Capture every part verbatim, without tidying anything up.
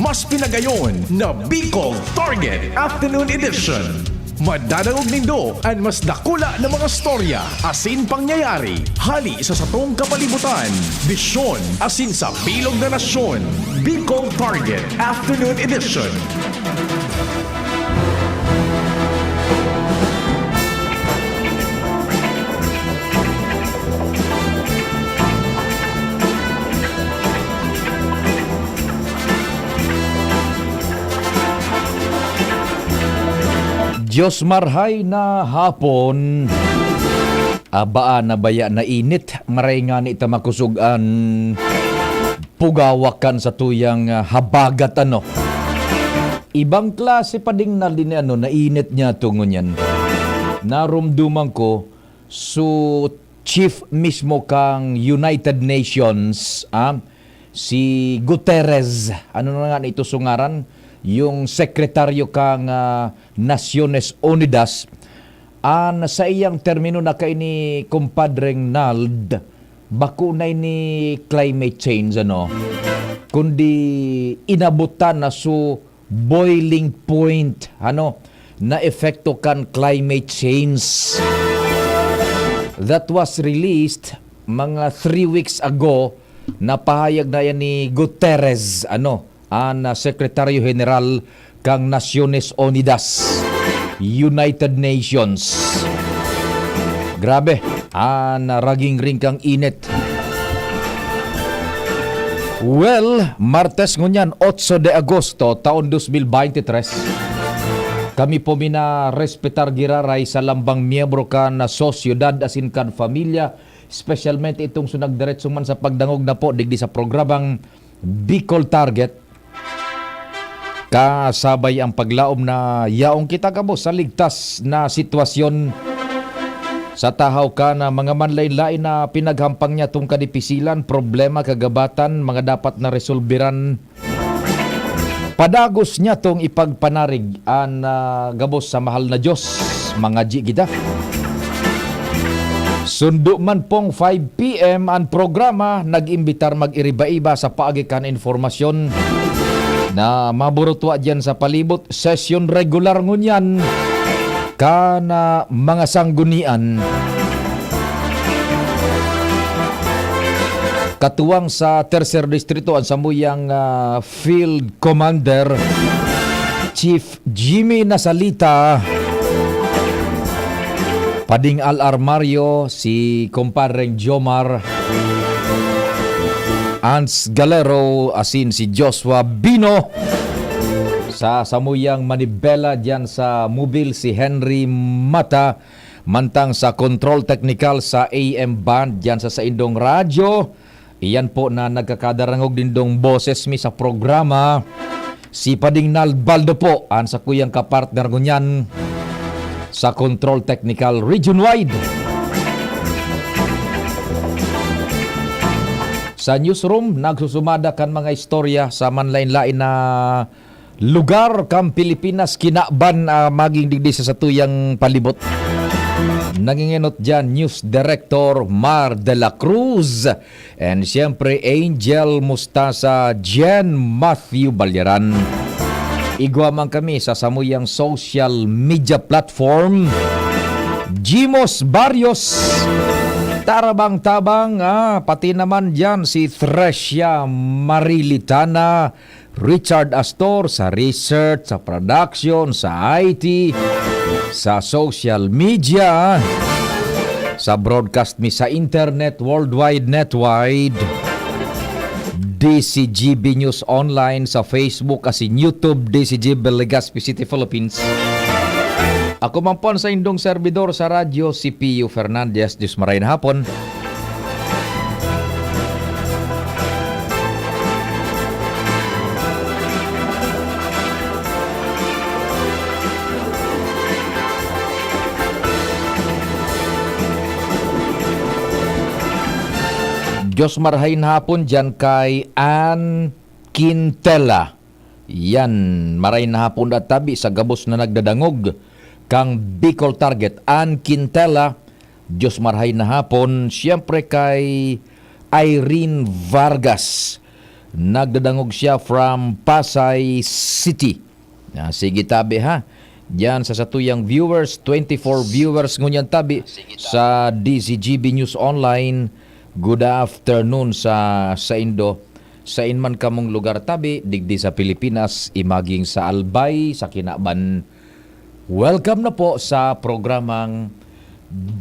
Mas pinagayon na Bicol Target Afternoon Edition. Madadangog nindo an mas dakula na mga storya asin pangyayari hali sa satong kapalibutan, bisyon asin sa bilog na nasyon. Bicol Target Afternoon Edition. Diyos marhay na hapon. Abaa na baya na init, maray ngani ta makosog an pugawak kan satuyang, ah, habagat, ano. Ibang klase pa ding nali ni, ano, nainit niya tungo niyan. Narumduman ko, so, chief mismo kang United Nations, ah, si Guterres, ano na nga ito so ngaran? Yung sekretaryo kang, ah, Naciones Unidas, an saiyang termino na kaini, Kumpadreng Nald, bako na ini climate change, ano, kundi inabutan na so boiling point, ano, na epekto kan climate change that was released mga three weeks ago. Napahayag na yan ni Guterres, ano, an, ah, Sekretaryo General kan Naciones Unidas, United Nations. Grabe, an, ah, ragingring kang init. Well, Martes ngunyan, otso de Agosto, taon dos mil beintitres. Kami po minarespetar giraray sa lambang miyembro kan sosyedad asin kan pamilya, espesyalmente itong so nagdiretso man sa pagdangog na po digdi sa programang Bicol Target. Kasabay ang paglaom na yaon kita gabos sa ligtas na sitwasyon sa tahaw kan mga manlaen-laen na pinaghampang niyatong kadipisilan, problema, kagabatan, mga dapat na resolberan. Padagos niyatong ipagpanarig an, ah, gabos sa mahal na Diyos, mga G kita. Sundo man pong five P M an programa, nag-imbitar mag-iriba-iba sa paagi kan informasyon na maburutwa diyan sa palibot. Sesyon regular ngunyan kan, ah, mga sanggunian. Katuwang sa Tercer Distrito, ang samuyang, ah, Field Commander, Chief Jimmy Nasalita. Pading Al Armario, si Kumpadreng Jomar, Ans Galero, asin si Joshua Bino. Sa samuyang manibela diyan sa mobil, si Henry Mata, mantang sa control technical sa A M band diyan sa saindong radyo. Iyan po na nagkakadarangog nindong boses mi sa programa. Si Pading Nald Baldo po, an sakuyang kapartner ngunyan sa Control Technical Region Wide. Sa newsroom, nagsusumada kan mga istorya sa manlaen-laen na lugar kan Pilipinas, kinaban, ah, maging digdi sa satuyang palibot. Nangingenot diyan, News Director Mar de la Cruz. And siyempre, Angel Mustasa, Jen Matthew Balyaran. Igwa man kami sa samuyang social media platform. Jimos Barrios, Tarabang-tabang, ah, pati naman diyan si Thresia Marilitana, Richard Astor sa research, sa production, sa I T, sa social media, sa broadcast mi sa internet, worldwide, netwide, D C G B News Online sa Facebook asin YouTube, D C G B Legazpi City, Philippines. Ako man po ang saindong serbidor sa radyo, si Pio Fernandez. Diyos maray na hapon. Diyos marahay na hapon diyan kay Ann Quintela. Yan, maray na hapon at tabi sa gabos na nagdadangog kang Bicol Target, Ann Quintela. Diyos marhay na hapon, siyempre kay Irene Vargas. Nagdadangog siya from Pasay City. Ah, sige tabi ha. Diyan sa satuyang viewers, twenty-four viewers ngunyan tabi sa D Z G B News Online. Good afternoon sa saindo. Sain man kamong lugar tabi, digdi sa Pilipinas, imaging sa Albay, sa Kinaban. Welcome na po sa programang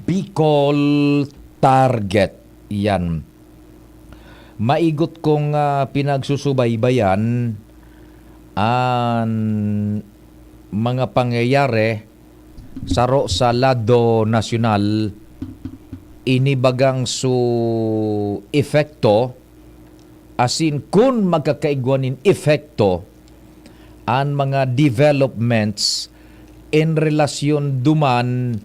Bicol Target. Yan. Maigot kong, ah, pinagsusubaybayan an mga pangyayari saro sa lado nasyonal, ini bagang su epekto, asin kun magkakaigwa nin epekto an mga developments en relasyon duman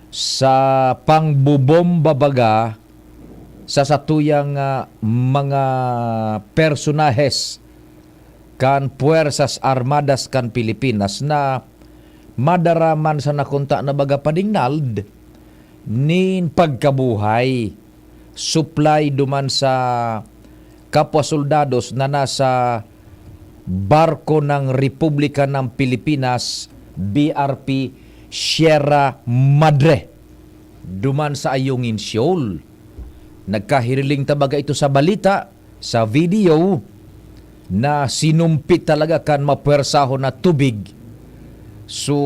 sa pangbobomba baga sa satuyang, ah, mga personahes kan Puwersas Armadas kan Pilipinas na madara man sana kunta na baga padingnald nin pagkabuhay, supply duman sa kapwa soldados na nasa barko ng Republika ng Pilipinas, B R P Sierra Madre, duman sa Ayungin Shoal. Nagkahiriling ta baga ito sa balita, sa video, na sinumpit talaga kan mapuwersahon na tubig. So,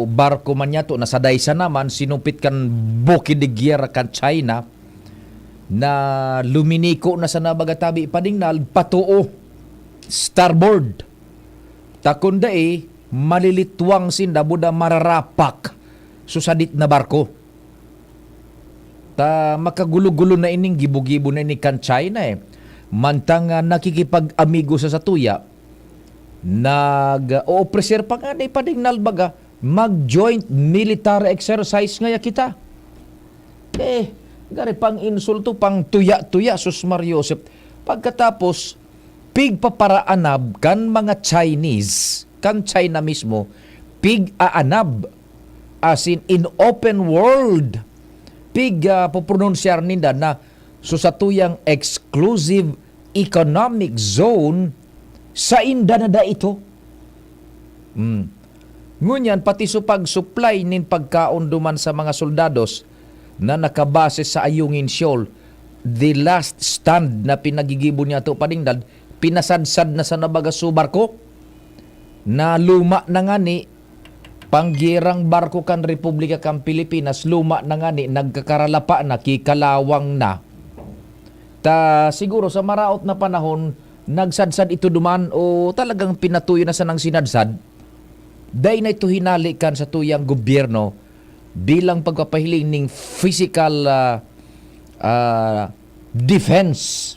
barko man yato na sadaysa naman, sinumpit kan buki de gyera kan China, na luminiko na sana baga tabi padingnald, patuo, starboard. Ta kun dai, malilitwang sinda, buda mararapak so sadit na barko. Ta makagulo-gulo na ining gibo-gibo na ini kan China, eh. Mantang, ah, nakikipag-amigo sa satuya, nag-oofreser pa ngani padingnald baga, mag-joint military exercise ngaya kita. Eh, gari pang insulto, pang tuya-tuya, sus Mario Josep. Pagkatapos, pigpaparaanab kan mga Chinese, kan China mismo, pig-aanab, as in, in open world, pig, ah, popronunsyar ninda na so satuyang exclusive economic zone, sainda na da ito. Hmm. Ngunyan, pati so pag-supply nin pagkaon duman sa mga soldados na nakabase sa Ayungin Shoal, the last stand na pinagigibo niya to padingnald, pinasadsad na sana baga so barko na luma na ngani, panggerang barko kan Republika kan Pilipinas, luma na ngani, nagkakaralapa na, kikalawang na. Ta siguro sa maraot na panahon, nagsadsad ito duman o talagang pinatuyo na sanang sinadsad. Dai na ito hinale kan satuyang gobyerno bilang pagpapahiling ning physical, ah, ah, defense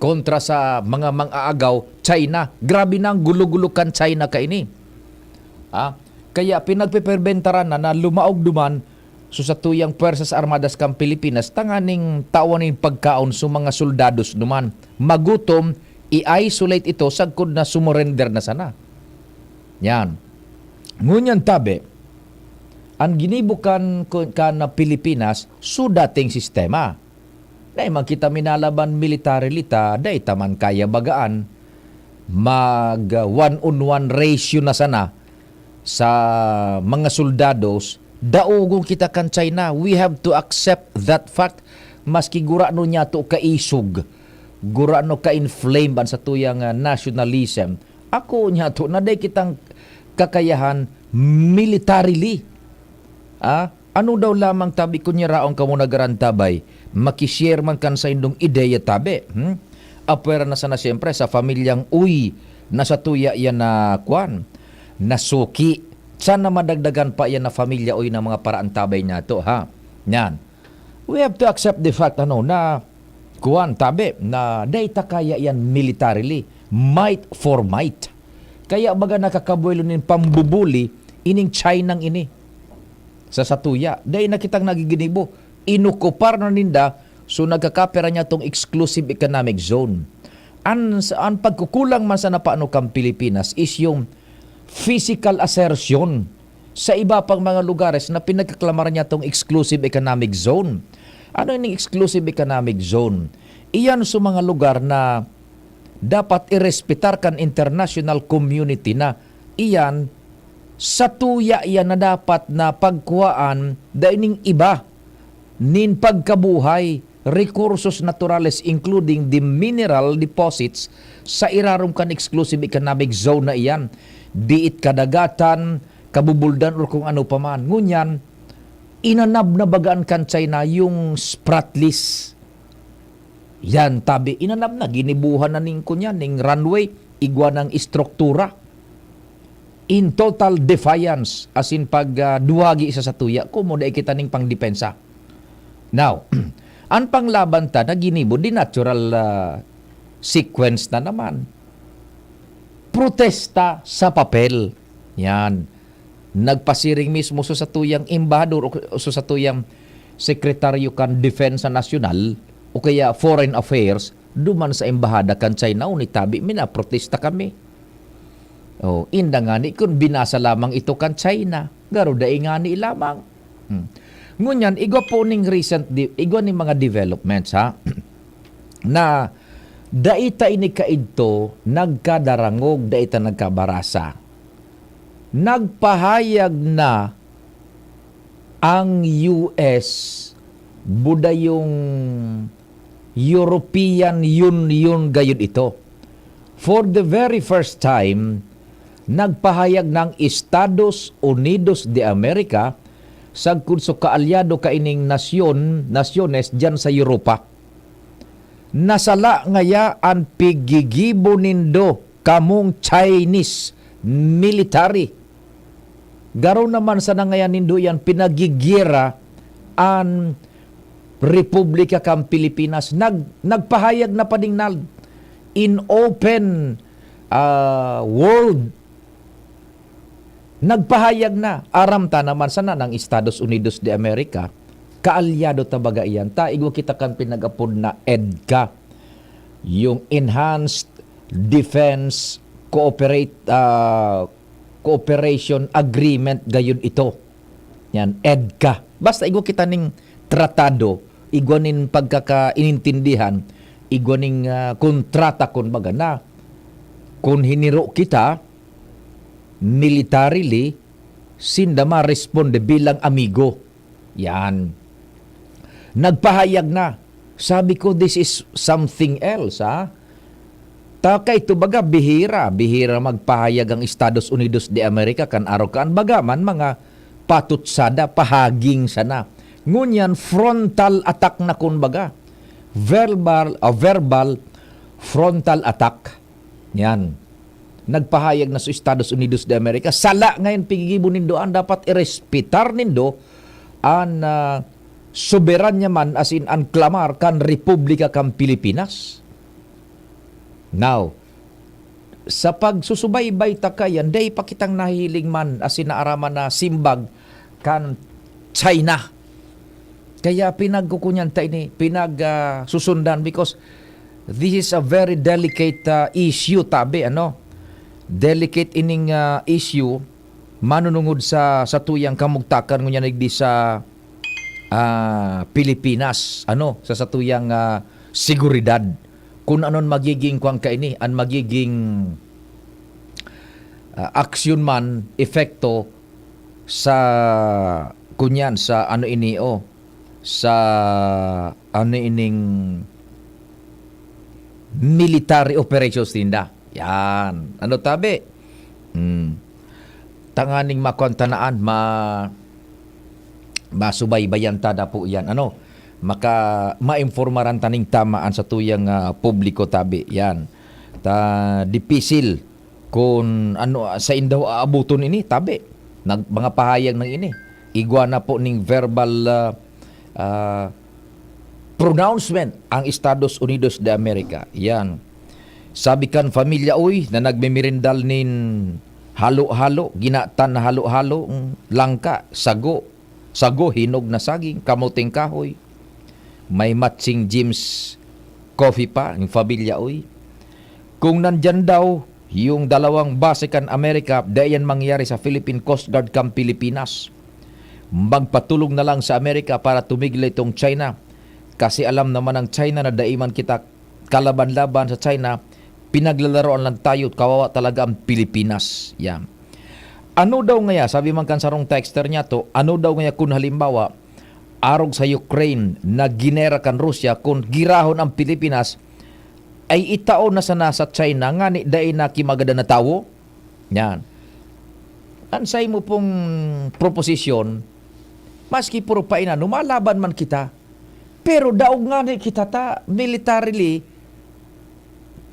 kontra sa mga mang-aagaw, China. Grabe na ang gulo-gulo kan China kaini. Ah, kaya pinagpeperbentaran na na lumaog duman so satuyang Puwersas Armadas kan Pilipinas tanganing tawan nin pagkaon so mga soldados duman. Magutom, i-isolate ito sagkod na sumurrender na sana. Yan. Ngunyan tabi, an ginibo kan, kan Pilipinas, so dating sistema. Dai man kita minalaban militarily ta, dai ta man kaya bagaan. Mag, ah, one on one ratio na sana sa mga soldados, daogon kita kan China. We have to accept that fact. Maski gurano niyato kaisog, gurano ka-inflame an satuyang, ah, nationalism, ako niyato na dai kitang kakayahan militarily. Ah, ano daw lamang tabi kun yaraon kamo nagarantabay, maki-share man kan saindong ideya tabi, hmm? Apwera na sana siyempre sa pamilyang uy na satuya yan na, kwan, nasuki. Sana madagdagan pa yan na pamilya uy na mga paraantabay nato, ha? Yan. We have to accept the fact, ano, na, kuwan, tabi, na dai ta kaya yan militarily, might for might. Kaya baga nakakabuelo nin pambubuli ining Chinang ini. Sa satuya, dai na kitang nagiginibo. Inokupar na ninda, so nagkakapira niya tong exclusive economic zone. An, an pagkukulang man sana paano kan Pilipinas is yung physical assertion sa iba pang mga lugares na pinagkaklamaran niya tong exclusive economic zone. Ano yung exclusive economic zone? Iyan sa mga lugar na dapat irespetar kan international community na iyan satuya iyan na dapat na pagkuhaan dai ning iba nin pagkabuhay, recursos naturales, including the mineral deposits sa irarom kan exclusive economic zone na iyan, biit kadagatan, kabubuldan, or kung ano pa man. Ngunyan, inanab na bagaan kan China yung Spratlys. Yan, tabi, inanab na, ginibuhan na ning kunyan, ning runway, igwa ng istruktura. In total defiance, as in pag, ah, duwagi sa satuya, kumo dai kita ning pangdepensa. Now, an panglaban ta na ginibo, di natural, ah, sequence na naman. Protesta sa papel. Yan. Nagpasiring mismo sa satuyang embahador o, o sa satuyang sekretaryo kan Depensa Nasyonal o kaya Foreign Affairs duman sa embahada kan China, o ni tabi, minaprotesta kami. Oh, inda ngani kun binasa lamang ito kan China, garo dai ngani lamang. Hmm. Ngunyan, igwa po ning recent, di, igwa ning mga developments, ha? Na dai ta ini kaidto nagkadarangog, dai ta nagkabarasa. Nagpahayag na ang U S, buda yung European Union gayud ito. For the very first time, nagpahayag ng Estados Unidos de America, sagkod sa kaalyado kaining nasyon, nasyones diyan sa Europa. Nasala ngaya an pigigibo nindo, kamong Chinese military. Garo naman sana ngayan nindo yan pinagigyera an Republika kan Pilipinas. Nag-, nagpahayag na, Padingnal, in open, ah, world. Nagpahayag na. Aram ta naman sana ng Estados Unidos de America, kaalyado ta baga iyan. Ta, igwa kita kan pinag-apod na EDCA, yung Enhanced Defense Cooperate, ah, Cooperation Agreement gayud ito. Yan, EDCA. Basta igwa kita ning tratado, igwa nin pagkakainintindihan, igwa ning, ah, kontrata, kun baga na. Kun hiniro kita, militarily, sinda maresponde bilang amigo. Yan. Nagpahayag na. Sabi ko, "This is something else, ha?" Ta kaito baga, bihira, bihira magpahayag ang Estados Unidos de America kan araw kan baga man mga patutsada, pahaging sana. Ngunyan, frontal attack na kun baga. Verbal, ah, verbal frontal attack. Yan. Nagpahayag na sa Estados Unidos de America, sala ngayon pigigibo nindo an dapat irespetar nindo an, ah, soberanya man, as in, an klamar kan Republika kan Pilipinas. Now, sa pagsusubaybay ta kayan, dai pa kitang nahihiling man, as in, naaraman na simbag kan China. Kaya pinagkukunyan ta ini, pinag, ah, susundan, because this is a very delicate, ah, issue, tabi, ano? Delicate ining, ah, issue, manunungod sa, sa tuyang kamugtakan ngunyan digdi sa, ah, Pilipinas, ano, sa satuyang, ah, seguridad. Kung anon magiging kwan kaini, an magiging, ah, aksyon man, epekto sa, kunyan, sa ano ini, oh, sa ano ining military operations ninda. Yan. Ano tabi? Hmm. Tanganing makontanaan, ma-, masubaybayan ta na po yan. Ano? Maka-, maimpormaran ta ning tama an satuyang, ah, publiko tabi. Yan. Ta, dipisil kun ano, ah, sain daw aaboton ini, tabi. Nag-, mga pahayag na ini. Igwa na po ning verbal, ah, ah, pronouncement ang Estados Unidos de America. Yan. Sabi kan pamilya, uy, na nagmemerindal nin halo-halo, ginatan na halo-halo, mm, langka, sago, sago, hinog na saging, kamoteng kahoy. May matching Jim's Coffee pa, yung pamilya, uy. Kung nandyan daw yung dalawang base kan Amerika, dai yan mangyayari sa Philippine Coast Guard kan Pilipinas. Magpatulong na lang sa Amerika para tumigil itong China. Kasi alam naman ng China na dai man kita kalaban-laban sa China, pinaglalaroan lang tayo, kawawa talaga ang Pilipinas. Yan. Ano daw ngaya, sabi man kan sarong texter niya to, ano daw ngaya kun halimbawa, arog sa Ukraine na ginera kan Russia, kun girahon ang Pilipinas, ay itao na sana sa China ngani dai na kimagadan na tawo? Yan. An saimo pong proposisyon, maski puro paina, lumalaban man kita. Pero daog ngani kita ta, militarily,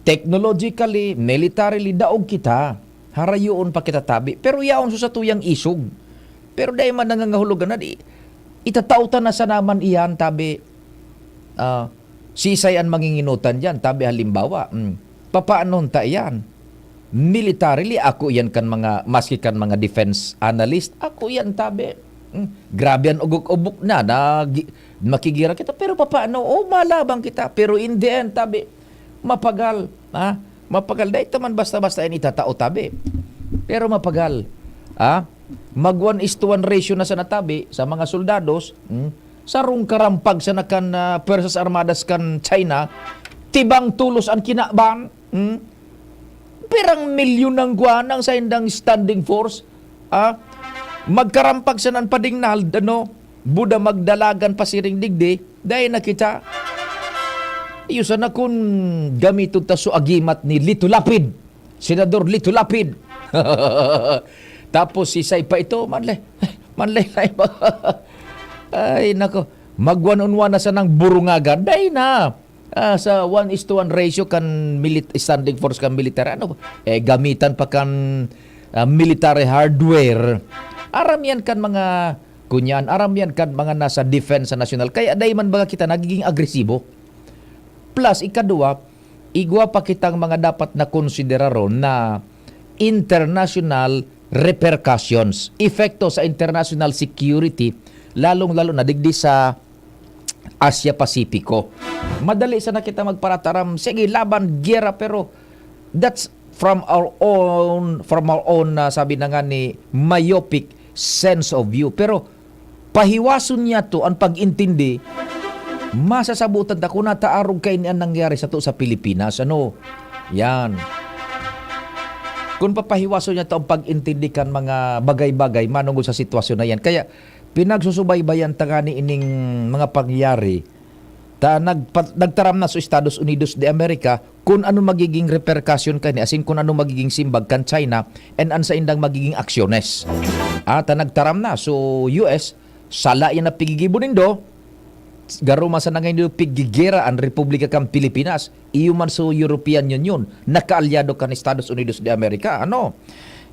technologically, militarily, daog kita. Harayoon pa kita tabi. Pero yaon sa satuyang isog. Pero dai man nangangahulugan na di, itatao ta na sana man iyan, tabi. Ah, sisay an manginginutan diyan, tabi halimbawa. Mm. Papaano ta iyan? Militarily, ako iyan kan mga, maski kan mga defense analyst, ako iyan, tabi. Mm. Grabe an ugok-ubok na, na gi-, makigira kita, pero papaano? O, malabang kita. Pero in the end, tabi, mapagal, ha? Mapagal. Dai ta man basta-basta yan itatao, tabi. Pero mapagal, ha? Mag one is to one ratio na sana, tabi, sa mga soldados, hmm? Sarong karampag sana kan, ah, Puwersas Armadas kan China, tibang tolos an kinaban, hmm? Pirang milyon ang kuwan ang saindang standing force, ha? Magkarampag sana an padingnal, ano, buda magdalagan pasiring digdi, dai na kita. Iyo sana kun gamiton ta so agimat ni Lito Lapid, Senador Lito Lapid. Tapos si Say pa ito, manlay, manlay na iba. Ay, nako. Mag one on one na sanang burungagan. Dai na. Ah, sa one is to one ratio kan milit-, standing force kan military. Ano? Eh, gamitan pa kan, ah, military hardware. Aram yan kan mga, kunyan, aram yan kan mga nasa defense sa nasyonal. Kaya dai man baga kita nagiging agresibo. Plus, ikadua, igwa pa kitang mga dapat na konsideraron na international repercussions, epekto sa international security, lalong-lalo na digdi sa Asia Pacifico. Madali sana kita magparataram, sige, laban, giyera, pero that's from our own, from our own, ah, sabi na nga ni, myopic sense of view. Pero pahiwason niya to an pag-intindi, masasabotan ta kun nataarog kaini an nangyari sato sa Pilipinas. Ano? Yan. Kun papahiwason niya to ang pag-intindi kan mga bagay-bagay manungod sa sitwasyon na yan. Kaya pinagsusubaybayan ta ngani ining mga pangyayari. Ta nagpa-, nagtaram na sa Estados Unidos de America kun ano magiging repercussion kani, asin kun ano magiging simbag kan China and an saindang magiging aksyones. Ah, ta nagtaram na. So, U S, sala yan na pigigibo nindo. Garo man sana ngayon nindo pigigera an Republika kan Pilipinas. Iyo man so European Union, nakaalyado kan Estados Unidos de America. Ano?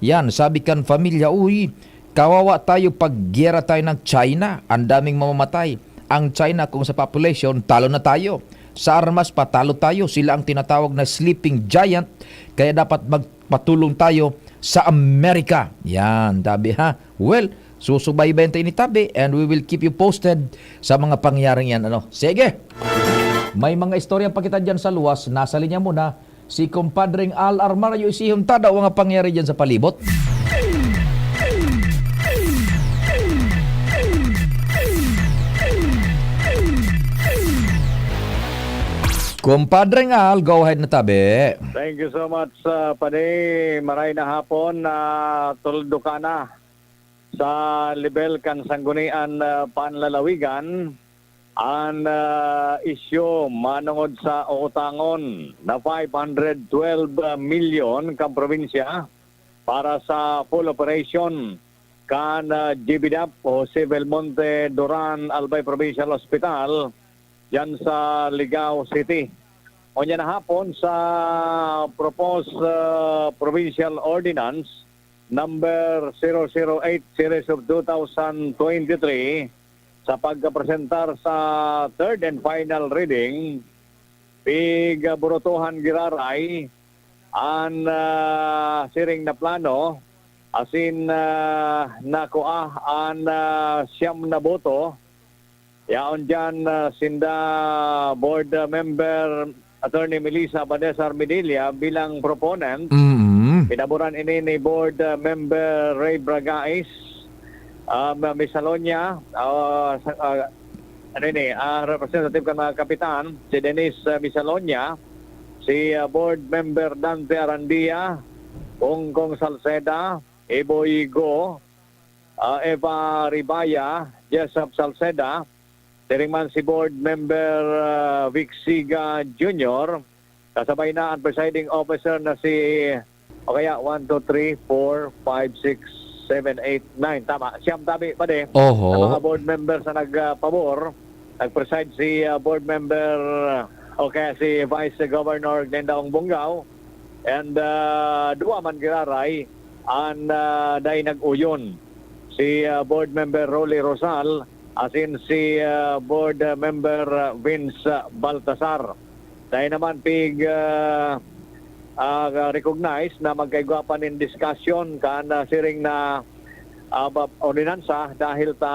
Yan, sabi kan pamilya, uy, kawawa tayo pag giyera tayo ng China. Ang daming mamamatay. Ang China kung sa population, talo na tayo. Sa armas, patalo tayo. Sila ang tinatawag na sleeping giant. Kaya dapat magpatulong tayo sa Amerika. Yan, tabi ha. Well, susubaybayan tayo ni tabi and we will keep you posted sa mga pangyaring yan. Ano? Sige! May mga istorya pa kita dyan sa luwas. Nasa linya muna si Compadreng Al Armario. Isihon ta daw mga pangyari dyan sa palibot. Compadreng Al, go ahead na tabi. Thank you so much, uh, Padi. Maray na hapon na tuldukan na sa level kan Sanggunian, uh, Panlalawigan. An, ah, isyu manongod sa utangon na five hundred twelve million kan probinsya para sa full operation kan, ah, G B dap o Jose Belmonte Duran Albay Provincial Hospital diyan sa Ligao City. Unya na hapon sa proposed, ah, provincial ordinance number zero zero eight series of two thousand twenty-three, sa pagkapresentar sa third and final reading, pigburutohan giraray an, ah, siring na plano, asin, ah, nakua an, ah, siyam na boto. Yaon diyan, ah, sinda Board, ah, Member Attorney Melissa Padesar Medilla bilang proponent. Mm. Pinaboran ini ni Board, ah, Member Ray Bragais, ah, Ma-, Misalonia, ah, sa, ah, ano ini, ah, representative kan mga kapitan, si Dennis, ah, Misalonia. si, ah, Board Member Dante Arandia, Kongkong Salceda, Eboy Go, ah, Eva Ribaya, Jessup Salceda, siring man si Board Member, ah, Vic Siga Junior, kasabay na ang presiding officer na si, o kaya, one, two, three, four, five, six, seven, eight, nine. Tama, siyam tabi, padi. Oho. Sa mga board members na nagpabor, nag-preside si, ah, board member, o kaya si Vice Governor Glenda Ong Bongao, and, ah, duwa man giraray an, ah, dai nag-uyon, si, ah, board member Rolly Rosal asin si, ah, board member, ah, Vince, ah, Baltasar. Dai naman pig, ah, ah, recognize na magkaigwa pa nin discussion kan, ah, siring na, ah, ba-, ordinansa dahil ta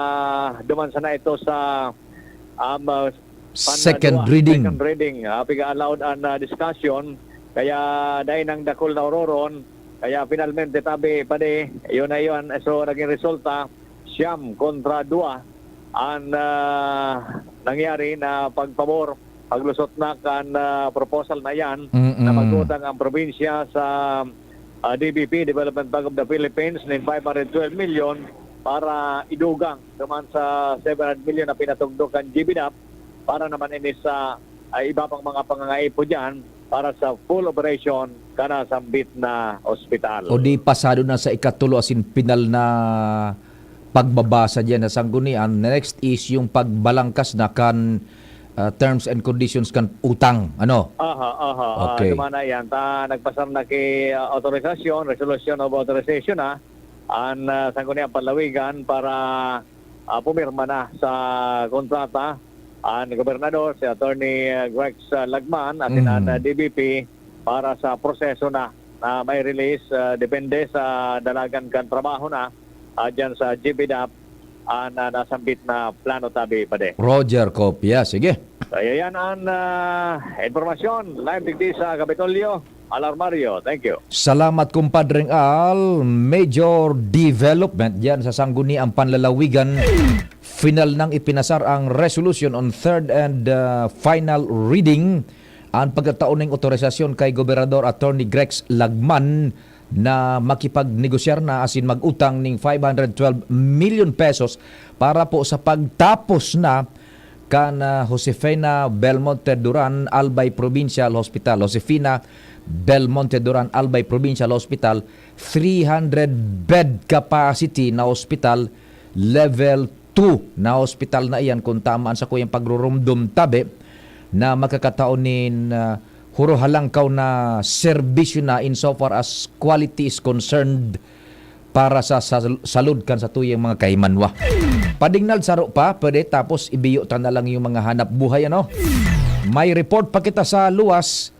duman sana ito sa, um, ah, pan-, Second duwa, reading. Second reading. Ah, piga-allowed an, ah, discussion, kaya dai nang dakul na ororon. Kaya finalmente, tabi, padi, yun na yun. So, naging resulta, siyam kontra dua an, ah, nangyari na pagpabor, paglusot na kan, ah, proposal na yan na Mm-mm. magutang ang probinsya sa, ah, D B P, Development Bank of the Philippines, nin five hundred twelve million para idugang duman sa seven hundred million na pinatugdok kan G B dap para naman ini sa, ah, iba pang mga pangangaipo diyan para sa full operation kan nasambit na ospital. O di pasado na sa ikatulo asin pinal na pagbabasa diyan sa sanggunian. Next is yung pagbalangkas na kan, ah, terms and conditions kan utang. Ano? Aha, aha. Ah, Okay. Duman na yan. Ta, nagpasar na ki, ah, autorisasyon, resolution of authorization, ah, an, ah, sanggunian panlalawigan para, ah, pumirma na sa kontrata an gobernador, si Attorney, ah, Grex, ah, Lagman, asin an, Mm. ah, D B P para sa proseso na, na may release, ah, depende sa dalagan kan trabaho na, ah, dyan sa G B dap, ah, na nasambit na plano, tabi, padi. Roger Copia, sige. Kaya yan an, ah, impormasyon. Live digdi sa Kapitolyo. Al Armario, thank you. Salamat, Kumpadreng Al. Major development diyan sa Sangguniang Panlalawigan. Final nang ipinasar ang resolution on third and, ah, final reading. An pagtatao ning otorisasyon kay Gobernador Attorney Grex Lagman na makipagnegosyar na asin mag-utang ning five hundred twelve million pesos para po sa pagtapos na kan, ah, Josefina Belmonte Duran Albay Provincial Hospital. Josefina Belmonte Duran Albay Provincial Hospital, three hundred bed capacity na hospital, level two na hospital na iyan, kung tama an sakuyang pagrurumdom, tabi, na makakatao nin, ah, hurohalangkaw na serbisyo na insofar as quality is concerned para sa, sa salud kan satuyang mga kahimanwa. Padingnal saro pa, pwede, tapos ibiyo ta na lang yung mga hanap buhay, ano? May report pa kita sa luwas.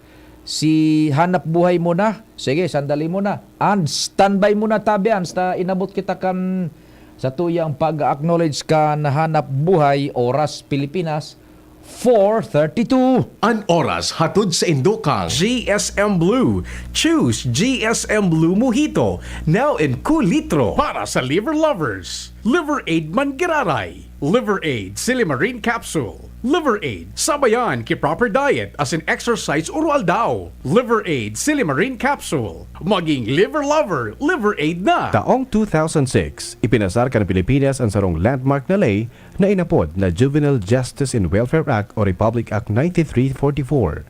Si hanap buhay muna. Sige, sandali muna. And standby muna, tabi, Hans, ta inabot kita kan satuyang pag-acknowledge kan hanap buhay, oras Pilipinas, four thirty-two. An oras hatod sa indo kang G S M Blue. Choose G S M Blue Mojito, now in kulitro. Para sa liver lovers, Liver Aid man giraray. Liver Aid Silimarin Capsule. Liver Aid, sabayan ki proper diet asin exercise oro-aldaw. Liver Aid Silimarin Capsule. Maging liver lover, Liver Aid na. Taong two thousand six, ipinasar kan Pilipinas an sarong landmark na ley na inapod na Juvenile Justice and Welfare Act o Republic Act ninety-three forty-four.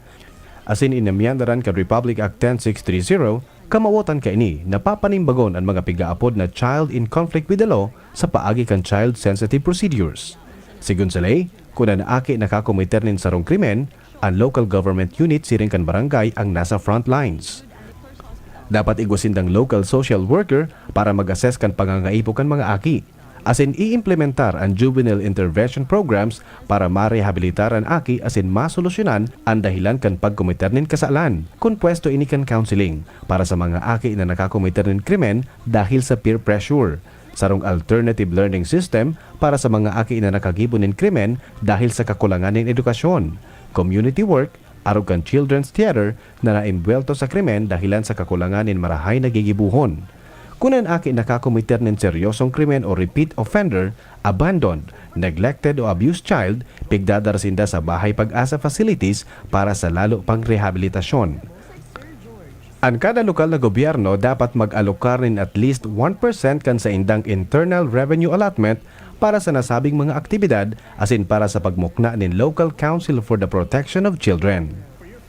Asin inamyandaran kan Republic Act ten six three zero, kamawotan kaini na papanimbagon an mga pigaapod na child in conflict with the law sa paagi kan child-sensitive procedures. Sigon sa ley, kun an aki nakakomiter nin sarong krimen, an local government unit siring kan barangay ang nasa front lines. Dapat igwa sindang local social worker para mag-assess kan pangangaipo kan mga aki, asin iimplementar an juvenile intervention programs para marehabilitar an aki asin masolusyonan an dahilan kan pagkomiter nin kasalan. Kon pwesto ini kan counseling para sa mga aki na nakakomiter nin krimen dahil sa peer pressure, sarong alternative learning system para sa mga aki na nakagibo nin krimen dahil sa kakulangan nin edukasyon, community work, arog kan Children's Theater na naimbuwelto sa krimen dahilan sa kakulangan nin marahay na gigibohon. Kun an aki nakakometer nin seryosong krimen o repeat offender, abandoned, neglected o abused child, pigdadara sinda sa Bahay Pag-asa facilities para sa lalo pang rehabilitasyon. An kada lokal na gobyerno dapat mag-alokar nin at least one percent kan saindang internal revenue allotment para sa nasabing mga aktibidad asin para sa pagmukna nin Local Council for the Protection of Children.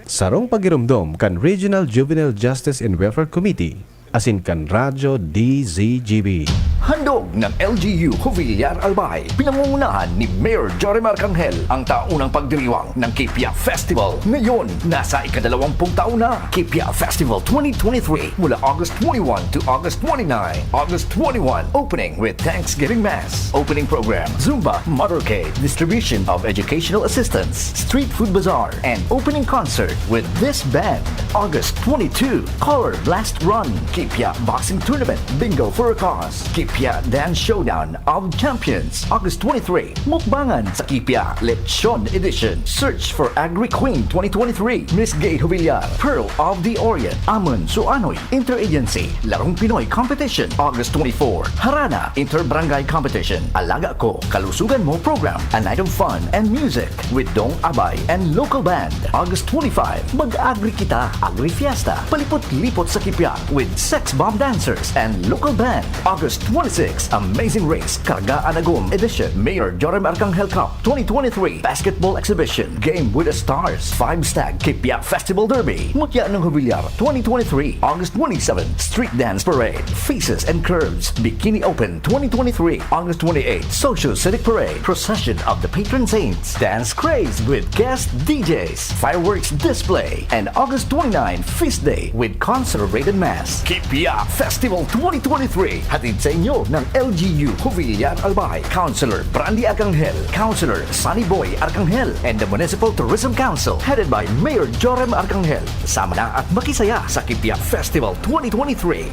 Sarong pagiromdom kan Regional Juvenile Justice and Welfare Committee asin kan Radyo D Z G B. Handog ng L G U Jovillar Albay, pinangungunahan ni Mayor Jorim Arcangel, ang taunang pagdiriwang ng Kipia Festival. Ngayon, nasa ikadalawampung taon na, Kipia Festival twenty twenty-three, mula August twenty-one to August twenty-nine. August twenty-one, opening with Thanksgiving Mass, opening program, Zumba, motorcade, distribution of educational assistance, street food bazaar, and opening concert with this band. August twenty-two, Color Blast Run, Kipia Boxing Tournament, Bingo for a Cause, Kipia Dance Showdown of Champions, August twenty-three, Mukbangan sa Kipia, Lechon Edition, Search for Agri Queen twenty twenty-three, Miss Gay Jovillar, Pearl of the Orient, Amon Suanoy, Interagency, Larong Pinoy Competition, August twenty-four, Harana, Inter-Barangay Competition, Alaga Ko, Kalusugan Mo Program, A Night of Fun and Music with Dong Abay and Local Band, August twenty-five, Mag-Agri Kita, Agri Fiesta, Palipot-lipot sa Kipia with Sex Bomb Dancers and Local Band, August twenty-six, Amazing Race, Karga an Agom Edition, Mayor Jorim Arcangel Cup twenty twenty-three, Basketball Exhibition, Game with the Stars, Five Stag Kipia Festival Derby, Mutya ng Jovillar twenty twenty-three, August twenty-seven, Street Dance Parade, Faces and Curves, Bikini Open twenty twenty-three, August twenty-eight, Social Civic Parade, Procession of the Patron Saints, Dance Craze with guest D Js, Fireworks Display, and August twenty-nine, Feast Day with Conservated Mass. Kipia Festival twenty twenty-three, hatid sa inyo ng L G U Jovillar Albay, Councilor Brandy Arcangel, Councilor Sunny Boy Arcangel, and the Municipal Tourism Council, headed by Mayor Jorim Arcangel. Sama na at makisaya sa Kipia Festival twenty twenty-three.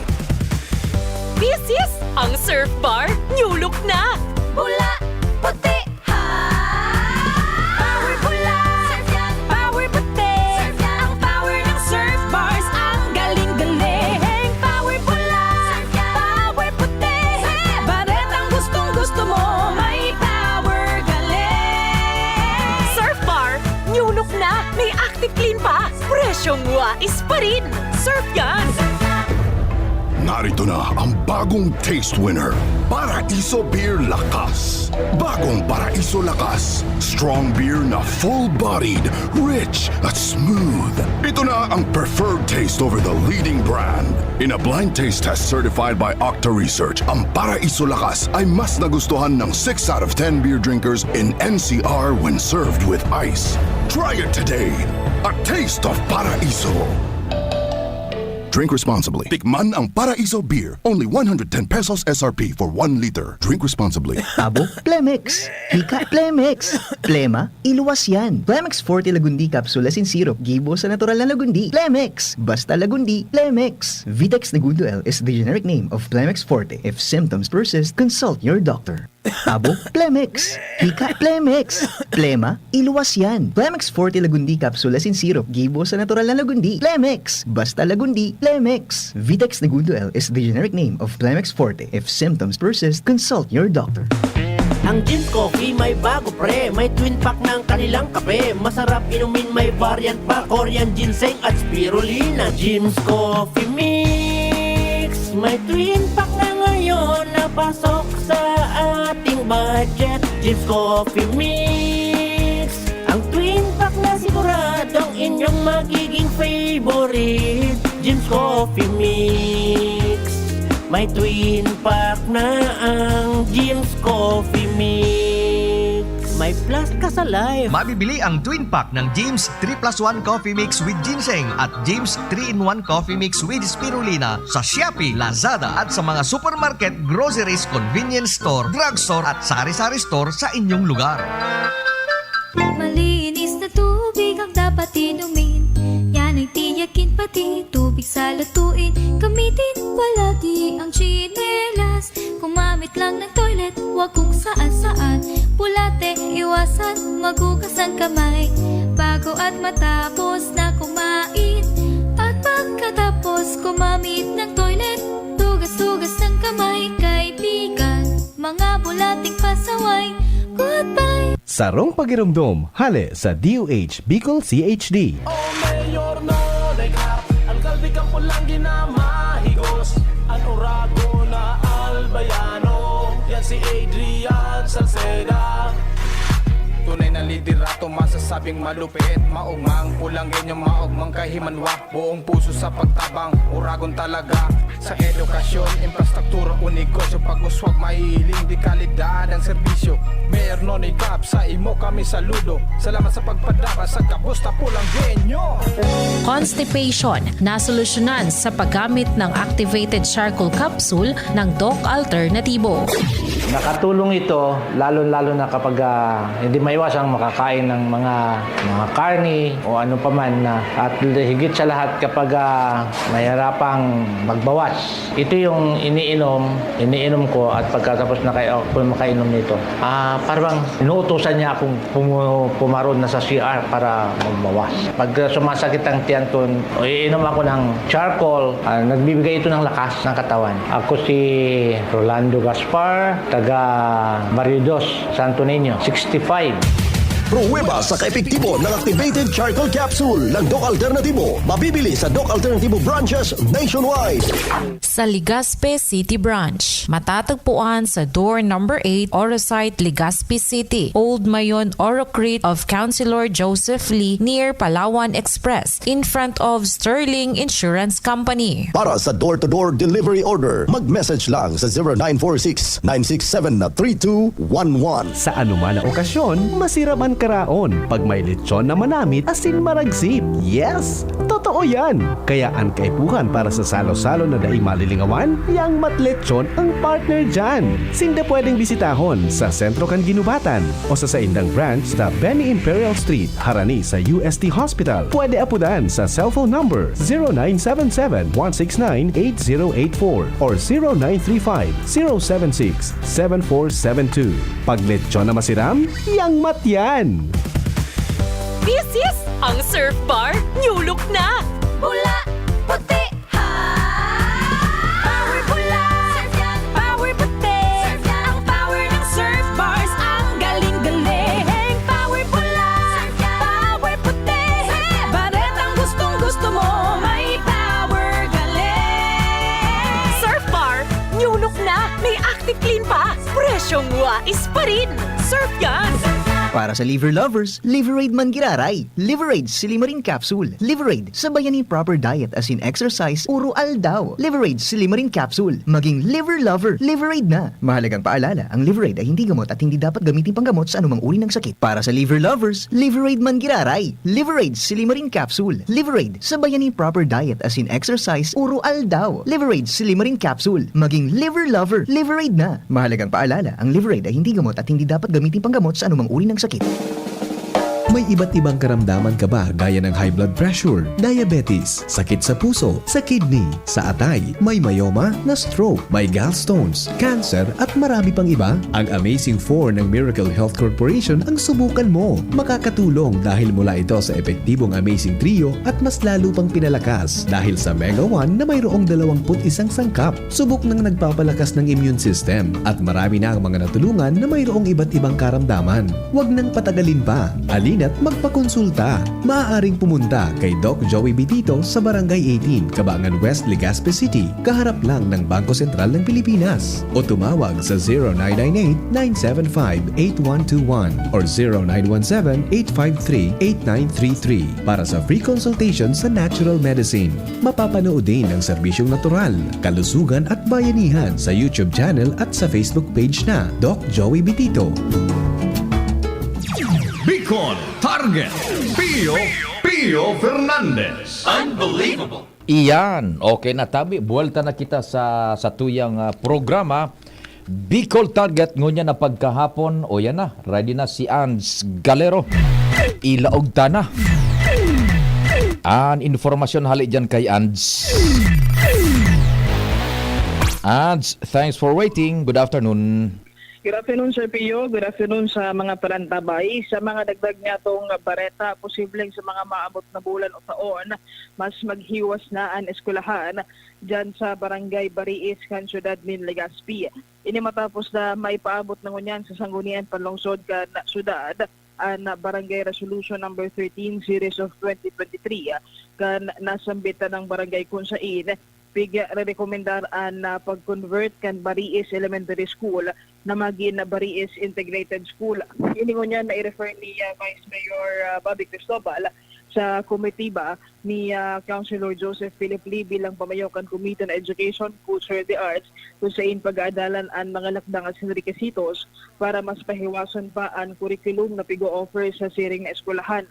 This is ang Surf Bar New Look na! Pula, puti, ha! Power pula! Surf yan! Power puti! Surf yan! Ang power ng Surf Bars, ang galing-galing! Power pula! Surf yan! Power puti! Surf yan! Baretang gustong-gusto mo, may power galing! Surf Bar New Look na! May Active Clean pa! Presyong wais pa rin! Surf yan! Narito na ang bagong taste winner, Paraiso Beer Lakas. Bagong Paraiso Lakas. Strong beer na full-bodied, rich at smooth. Ito na ang preferred taste over the leading brand. In a blind taste test certified by Octa Research, ang Paraiso Lakas ay mas nagustuhan ng six out of ten beer drinkers in N C R when served with ice. Try it today. A taste of Paraiso. Drink responsibly. Tikman ang Paraiso Beer. Only one hundred ten pesos S R P for one liter. Drink responsibly. Abo, Plemex. Hika, Plemex. Plema, iluwas yan. Plemex Forte Lagundi Capsule asin Syrup. Gibo sa natural na lagundi. Plemex. Basta lagundi, Plemex. Vitex Negundo L is the generic name of Plemex Forte. If symptoms persist, consult your doctor. Abo, Plemex. Hika, Plemex. Plema, iluwas yan. Plemex Forte Lagundi Capsule asin Syrup. Gibo sa natural na lagundi. Plemex. Basta lagundi, Plemex. Vitex Negundo L is the generic name of Plemex Forte. If symptoms persist, consult your doctor. Ang Jim's Coffee may bago pre, may twin pack ng kanilang kape. Masarap inumin, may variant pa, Korean ginseng at spirulina. Jim's Coffee Mix, may twin pack na ngayon na pasok sa ating budget. Jim's Coffee Mix, ang twin pack na siguradong inyong magiging favorite. Jim's Coffee Mix, may twin pack na ang Jim's Coffee Mix. May plus ka sa life. Mabibili ang twin pack ng Jim's three plus one Coffee Mix with Ginseng at Jim's three-in-one Coffee Mix with Spirulina sa Shopee, Lazada at sa mga supermarket, groceries, convenience store, drugstore at sari-sari store sa inyong lugar. Malinis na tubig ang dapat inumin. Yan ay tiyakin, pati tubig sa lutuin. Gamitin palagi ang tsinelas. Gumamit lang ng toilet, huwag kung saan-saan. Bulate, iwasan, maghugas ng kamay bago at matapos na kumain. At pagkatapos gumamit ng toilet, hugas-hugas Sarong pagiromdom, hale sa D O H Bicol C H D. O Mayor Nonay Cap, alkalde kan Pulang ginamahigos. An Oragon na Albayano, yan si Adrian Salceda. Tunay na liderato, masasabing malupit. Maugmang Pulanggenyo, maugmang kahimanwa. Buong puso sa pagtabang, Oragon talaga. Sa edukasyon, infrastruktura o negosyo, pag-uswag, mahihiling de kalidad ang serbisyo. Mayor Nonay Cap, sa imo kami saludo. Salamat sa pagpadara sa gabos na Pulanggenyo. Constipation, nasolusyonan sa paggamit ng activated charcoal capsule ng Doc Alternatibo. Nakatulong ito, lalo-lalo na kapag ah, hindi maiwasang makakain ng mga mga karne o ano pa man na at higit sa lahat kapag ah, mahirapang magbawas. Ito yung iniinom, iniinom ko at pagkatapos na kayo ako makainom nito, ah, parang inuutusan niya akong pumu- pumaron na sa C R para magbawas. Pag ah, sumasakit ang tiyan ko, iinom ako ng charcoal, ah, nagbibigay ito ng lakas ng katawan. Ako si Rolando Gaspar, taga Barrio Dos, Santo Niño, sixty-five. Pruweba sa kaepektibo ng activated charcoal capsule ng Doc Alternatibo. Mabibili sa Doc Alternatibo branches nationwide. Sa Legazpi City Branch, matatagpuan sa door number eight, Orosite, Legazpi City, Old Mayon, Orocrit of Councilor Joseph Lee, near Palawan Express, in front of Sterling Insurance Company. Para sa door-to-door delivery order, mag-message lang sa zero nine four six, nine six seven, three two one one. Sa anuman na okasyon, masirap an karaon pag may lechon na manamit asin maragsip. Yes! Totoo yan! Kaya an kaipuhan para sa salo-salo na dai malilingawan, yang Mat Lechon ang partner dyan. Sinda pwedeng bisitahon sa sentro kan Ginubatan o sa saindang branch sa Benny Imperial Street, harani sa U S T Hospital. Pwede apudan sa cellphone number zero nine seven seven, one six nine, eight zero eight four or zero nine three five, zero seven six, seven four seven two. Pag lechon na masiram, yang Mat yan! This is ang Surf Bar New Look na! Pula, puti, ha! Power pula! Surf yan! Power puti! Surf yan! Ang power ng Surf Bars, ang galing-galing! Power pula! Surf yan! Power puti! Surf yan! Baretang gustong-gusto mo, may power galing! Surf Bar New Look na! May Active Clean pa! Presyong wais pa rin! Surf yan! Para sa liver lovers, Liverade man giraray. Liverade Silimarin Capsule. Liverade, sabayan ni proper diet asin exercise, uro aldaw. Liverade Silimarin Capsule. Maging liver lover, Liverade na. Mahalagang paalala, ang Liverade ay hindi gamot at hindi dapat gamitin panggamot sa anumang uri ng sakit. Para sa liver lovers, Liverade man giraray. Liverade Silimarin Capsule. Liverade, sabayan ni proper diet asin exercise, uro aldaw. Liverade Silimarin Capsule. Maging liver lover, Liverade na. Mahalagang paalala, ang Liverade ay hindi gamot at hindi dapat gamitin panggamot sa anumang uri ng sakit. May iba't ibang karamdaman ka ba gaya ng high blood pressure, diabetes, sakit sa puso, sa kidney, sa atay, may myoma, na-stroke, may gallstones, cancer at marami pang iba? Ang Amazing four ng Miracle Health Corporation ang subukan mo. Makakatulong dahil mula ito sa epektibong Amazing Trio at mas lalo pang pinalakas dahil sa Mega one na mayroong dalawampu't isang sangkap. Subok ng nagpapalakas ng immune system at marami na ang mga natulungan na mayroong iba't ibang karamdaman. Huwag nang patagalin pa. Halina't magpakonsulta. Maaaring pumunta kay Doc Joey Bitito sa Barangay eighteen, Cabangan West, Legazpi City, kaharap lang ng Bangko Sentral ng Pilipinas. O tumawag sa zero nine nine eight, nine seven five, eight one two one or zero nine one seven, eight five three, eight nine three three para sa free consultation sa natural medicine. Mapapanood din ang serbisyong natural, kalusugan at bayanihan sa YouTube channel at sa Facebook page na Doc Joey Bitito. Bicol Target, Pio, Pio Fernandez. Unbelievable. Iyan, okay na tabi. Buwelta na kita sa satuyang ah, programa. Bicol Target ngunyan na pagkahapon. O yan na, ready na si Ans Galero. Ilaog ta na. An informasyon hali dyan kay Ans. Ans, thanks for waiting. Good afternoon. Good afternoon, Sir Pio. Good afternoon sa mga parantabay. Sa mga dagdag niyatong bareta, posibleng sa mga maabot na bulan o taon, mas maghiwas na an eskwelahan diyan sa Barangay Bariis kan siyudad nin Legazpi. Ini matapos na maipaabot na ngunyan sa Sanggunian Panlungsod kan syudad an Barangay Resolution Number thirteen Series of twenty twenty-three kan nasambit ng barangay, kung sain pigrerekomendar an ah, pag-convert kan Bariis Elementary School na magin Bariis Integrated School. Ini ngunyan na i-refer ni ah, Vice Mayor ah, Bobby Cristobal sa komitiba ni ah, Councilor Joseph Philip Lee bilang pamayo kan Committee on Education, Culture and the Arts, kung sain pag-aadalan an mga lakdang asin requisitos para mas pahiwason pa an curriculum na pigo-offer sa siring na eskwelahan.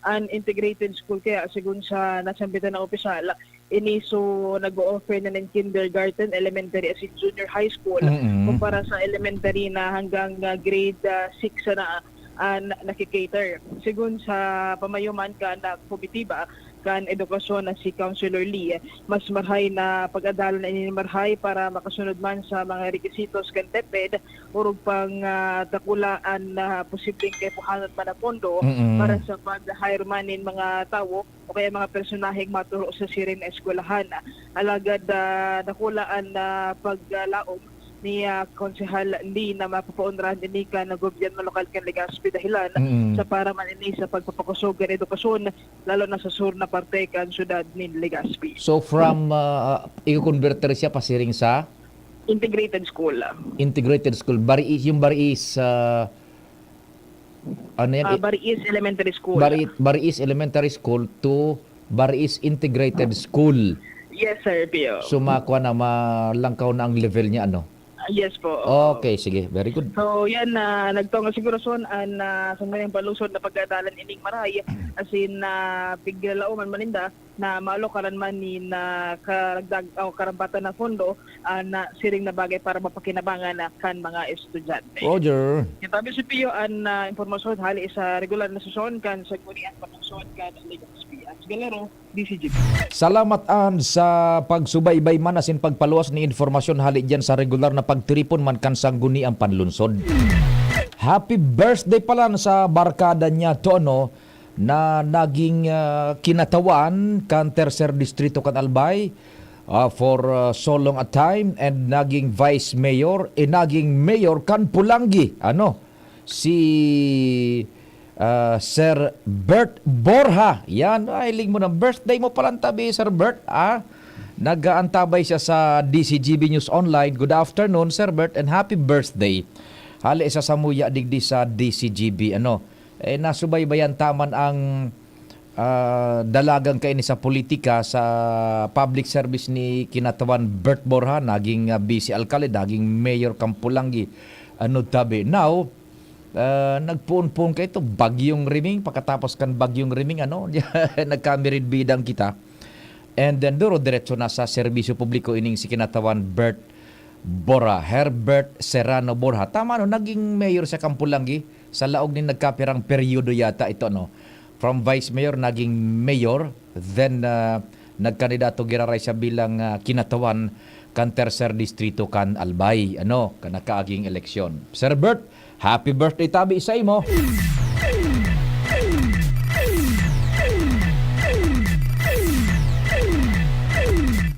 An integrated school kaya, segun sa nasambitan na opisyal, ini so nag-o-offer na nin kindergarten, elementary asin junior high school, Mm-mm. kumpara sa elementary na hanggang ah, grade ah, six na an nakikater. Segun sa pamayo man kan ah, komitiba kan edukasyon na si Councilor Lee, mas marhay na pag-adalan na ini marhay para makasunod man sa mga requisitos kan DepEd, orog pang ah, dakula an ah, posibleng kaipuhanan man na pondo Mm-mm. para sa pag-hire man nin mga tawo o kaya mga personaheng maturo sa siring na eskwelahan. Alagad ah, dakula an ah, paglaom ni ah, Konsehal Lee na mapapaunrahan ini kan gobyerno lokal kan Legazpi dahilan Mm. sa para man ini sa pagpapakosog kan edukasyon, lalo na sa sur na parte kan syudad nin Legazpi. So from uh, i-converter siya pasiring sa Integrated school. Integrated school, Bariis, yung Bariis uh, ano yan? Ah, I- Bariis Elementary School. Bari, Bariis Elementary School to Bariis Integrated School. Yes, Sir Pio. So makuha na, malangkaw na ang level niya, ano? Ah, yes po. Oo. Okay, sige. Very good. So, yan na nagtong siguro son an uh, sa mga palusod na pagdadalan ining maray, as in uh, piglaoman maninda na maalokaran man nin ah, karagdag o karambatan na pondo an ah, siring na bagay para mapakinabangan na kan mga estudyante. Roger. Yan tabi si Pio an ah, impormasyon hali sa regular na sesyon kan Sanggunian Panlungsod kan Legazpi. At Galero, D C G P. Salamat an sa pagsubaybay man asin pagpaluwas ni informasyon hali diyan sa regular na pagtiripon man kan Sanggunian Panlungsod. Happy birthday pala sa barkada niya to, no? na naging ah, kinatawan kan Tercer Distrito kan Albay ah, for ah, so long a time and naging vice mayor, eh, naging mayor kan Pulangi, ano, si ah, Sir Bert Borja. Yan, ay, ling mo ng birthday mo palang tabi, Sir Bert, ah. Nag-aantabay siya sa D C G B News Online. Good afternoon, Sir Bert, and happy birthday. Hali sa samuya digdi sa D C G B, ano. Eh, nasubaybayan ta man ang ah, dalagan kaini sa politika, sa public service ni kinatawan Bert Borja, naging ah, vice alkalde, naging mayor kan Pulangi, ano tabi. Now, ah, nagpoon-poon kaito, Bagyong Riming, pagkatapos kan Bagyong Riming, ano, nagkamiridbidan kita. And then, duro diretso na sa serbisyo publiko ining si kinatawan Bert Borja, Herbert Serrano Borja. Tama, no? Naging mayor sa kan Pulangi sa laog nin nagkapirang peryodo yata ito, no? From vice mayor, naging mayor, then ah, nagkandidato giraray siya bilang ah, kinatawan kan Tercer Distrito kan Albay, ano, kan nakaaging eleksyon. Sir Bert, happy birthday tabi sa imo.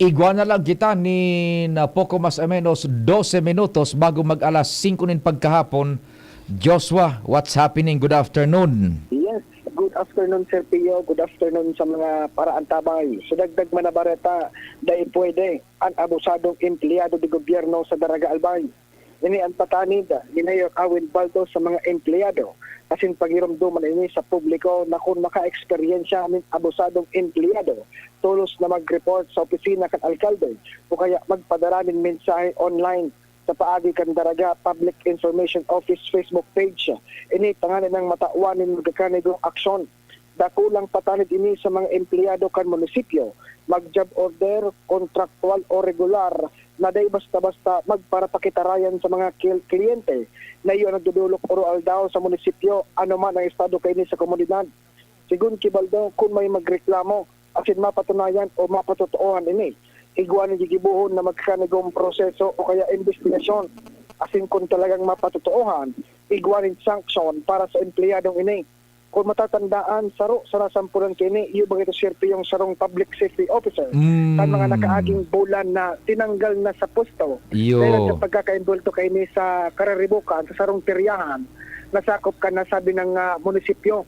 Igwa na lang kita ni na poko mas o menos dose minutos bago mag alas singko nin pagkahapon. Joshua, what's happening? Good afternoon. Yes, good afternoon, Sir Pio. Good afternoon sa mga paraantabay. Sa dagdag man na bareta, dai pwede an abusadong empleyado de gobyerno sa Daraga Albay. Ini an patanid ni Mayor Awin Baldo sa mga empleyado, asin pagiromdoman ini sa publiko na kun maka-eksperyensya nin abusadong empleyado, tolos na mag-report sa opisina kan alkalde o kaya magpadara nin mensahe online sa paagi kan Daraga Public Information Office Facebook page. Ini tanganing matawan nin magkakanigong aksyon. Dakulang patanid ini sa mga empleyado kan munisipyo, mag-job order, kontraktual o regular, na dai basta-basta magparapakitarayan sa mga kil-, kliyente na iyo nagdodolok oro-aldaw sa munisipyo, ano man ang estado kaini sa komunidad. Sigon ki Baldo, kun may magreklamo asin mapatunayan o mapatotoohan ini, igwa nin gigibohon na magkakanigong proseso o kaya imbestigasyon. asin kun talagang mapatotoohan, igwa nin sanction para sa empleyadong ini. Kun matatandaan, saro sa nasampulan kaini, iyo ba ito, Sir Pio, yung sarong public safety officer Mm. kan mga nakaaging bulan na tinanggal na sa pwesto Iyo. dahil sa pagkakaimbulto kaini sa kariribukan sa sarong peryahan na sakop kan nasabi ng, ah, munisipyo.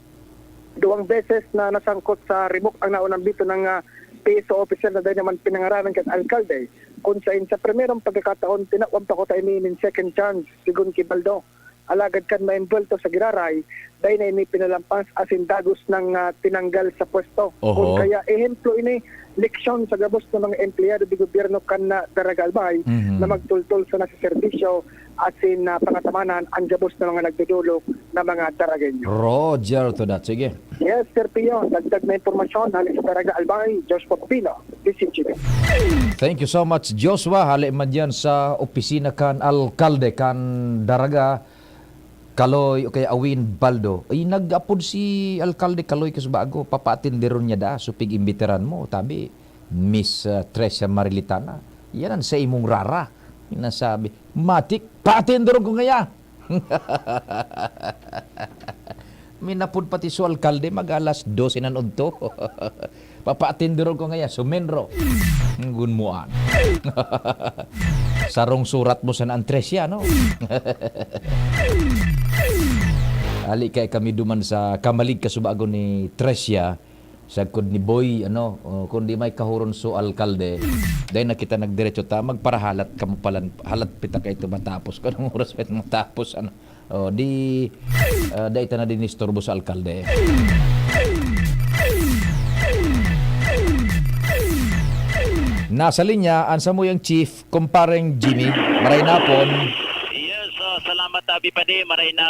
Duwang beses na nasangkot sa ribok ang naunang bito ng, ah, P S O officer na dai naman pinangaranan kan alkalde, kun sain sa primerong pagkakataon, tinawan pa kuta ini nin second chance, sigon ki Baldo. Alagad kan maimbwelto sa giraray, dai na ini pinalampas asin dagos nang, ah, tinanggal sa pwesto. Oho. Kun kaya, ehemplo ini, leksyon sa gabos na mga empleyado de gobyerno kan, ah, Daraga Albay Mhm. na magtultol sana sa serbisyo asin, ah, pangatamanan an gabos na mga nagdodolok na mga Daragenyo. Roger to that. Sige. Yes, Sir Pio, dagdag na impormasyon hali sa Daraga Albay, Joshua Pino, D C G B. Thank you so much, Joshua. Hali man diyan sa opisina kan alkalde kan Daraga, Kaloy o kaya Awin Baldo. Ay, nag-apod si Alkalde Kaloy kasubago, papaatenderon niya daa, so pig-imbitaran mo, tabi, Miss, ah, Trecia Marilitana. Yan ang sa imong rara. Yung nasabi, "Matik, paatenderon ko ngaya." Minapod pati su alkalde, mag-alas dose nan udto. Papaatenderon ko ngaya, sumenro. Gunmuan. Sarong surat mo sa naan Trecia, no? Ali kay kami duman sa kamalig kasubago ni Trecia, sagkod ni Boy, ano, oh, kundi may kahuron su alkalde. Dahil na kita nagdiretso ta, magparahalat kamo palan, halat pita kaito matapos. Kung anong oras pa ito matapos, ano? Oh, di, ah, dai ta na dinisturbo sa alkalde. Nasa linya, ang samuyang chief, kumpareng Jimmy. Maray na hapon. Yes, ah, salamat, Abi Padi. Maray na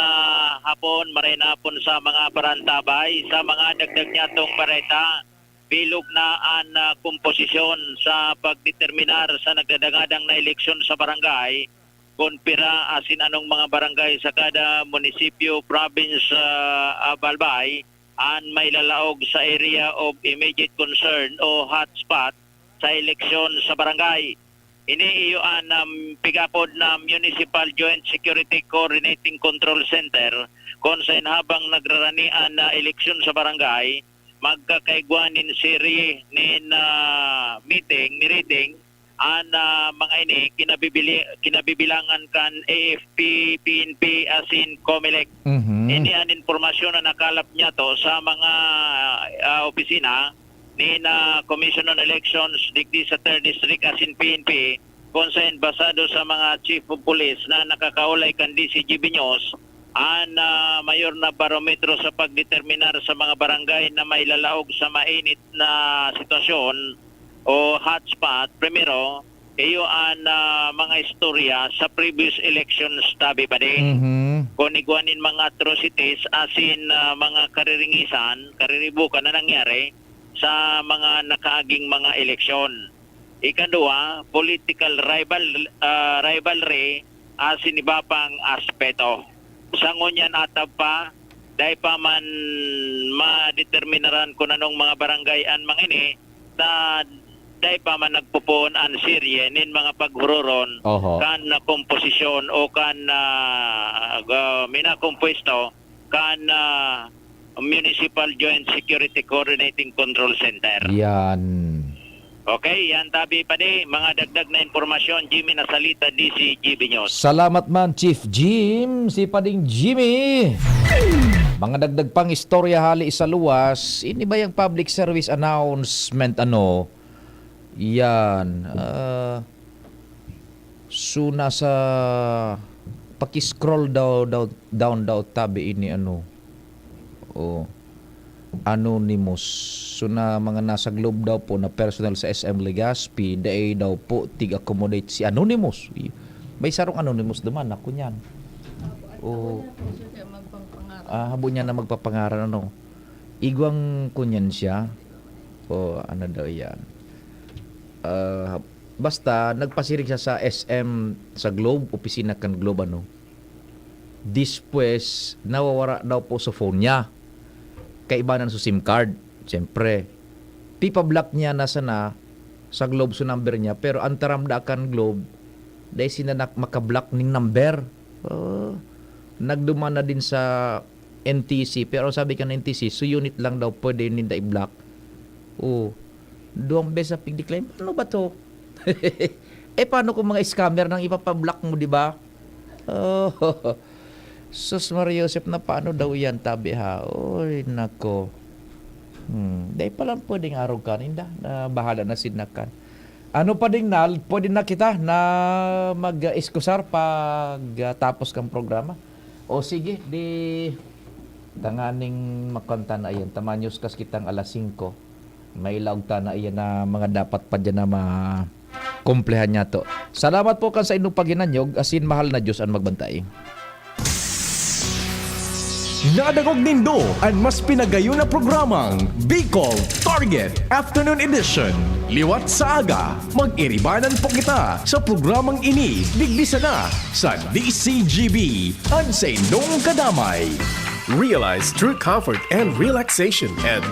hapon, maray na hapon sa mga parantabay. Sa mga dagdag niya tong bareta, bilog na an, ah, komposisyon sa pagdeterminar sa nagdadangadang na eleksyon sa barangay, kun pira asin anong mga barangay sa kada munisipyo, province, ah, of Albay, an mailalaog sa area of immediate concern o hotspot sa eleksyon sa barangay. Ini iyo an, um, pig-apod na Municipal Joint Security Coordinating Control Center, kun sain habang nagrarani an, ah, eleksyon sa barangay, magkakaigwa nin serye nin, ah, meeting, ni reading, an, ah, mga ini kinabibili-, kinabibilangan kan A F P, P N P, asin Comelec. Mhm. Ini an impormasyon na nakalap niya to sa mga, ah, opisina ni na Commission on Elections digdi sa Third District asin P N P, kung sain basado sa mga chief of police na nakakaulay kan D C G B News, an, ah, mayor na barometro sa pagdeterminar sa mga barangay na mailalaog sa mainit na sitwasyon o hotspot, primero, iyo an, ah, mga istorya sa previous elections, tabi pa din. Mhm. Kung igwa nin mga atrocities, asin, ah, mga kariringisan, kariribukan na nangyari sa mga nakaaging mga eleksyon. Ikadua, political rival-, ah, rivalry, asin iba pang aspeto. Sa ngunyan atab pa, dai pa man madeterminaran kun anong mga barangay an mga ini, ta dai pa man nagpupoon an serye nin mga paghuroron Oho. kan, ah, komposisyon o kan, ah, ga-, minakompuesto kan, ah, Municipal Joint Security Coordinating Control Center. Yan. Okay, yan tabi pa di. Mga dagdag na impormasyon, Jimmy Nasalita, D C G B News. Salamat man, Chief Jim. Si Pading Jimmy. Mga dagdag pang istorya hali sa luwas. Ini ba yung public service announcement, ano? Yan. Ah, so, nasa, paki-scroll daw, daw, down daw, tabi ini, ano. Oh. Anonymous. So, na mga nasa Globe daw po na personnel sa S M Legazpi, dai daw po tig-accommodate si Anonymous. May sarong Anonymous duman, ako niyan. Oh. Ah, habo niya na magpapangaran, ano. Igwang kunyan siya. O, ano daw yan. Ah, basta, nagpasiring siya sa S M, sa Globe, opisina kan Globe, ano. Despues, nawawara daw po sa phone niya. Kaibanan sa SIM card, siyempre. Pipa-block niya na sana sa Globe sa number niya, pero ang taram da kan Globe, Dai sinda nak-, makablock ning number. Oh, nagduman na din sa N T C, pero sabi kan N T C, so unit lang daw pwede ninda i-block. Oh, duwang beses na pig-decline. Ano ba to? Eh, paano kung mga scammer nang ipapablock mo, di ba? Oh, sus, Maria Josep, na paano daw yan, tabi ha? Oy, nako. Hmm, dai pa lang pwedeng arog kaninda. Na bahala na sinda kan. Ano pa ding nal, pwede na kita na mag-iskusar pag, ah, tapos kang programa? O sige, di tanganing makanta na iyan. Tamanyos kas kitang alas singko. May laog ta na iyan na mga dapat pa dyan na makumplehan niya to. Salamat po kan sa inyong paghinanyog, asin mahal na Diyos ang magbantay. Nadangog nindo an mas pinagayon na programang Bicol Target Afternoon Edition. Liwat sa aga, mag-iribanan po kita sa programang ini digdi sana sa D C G B, an saindong kadamay. Realize true comfort and relaxation at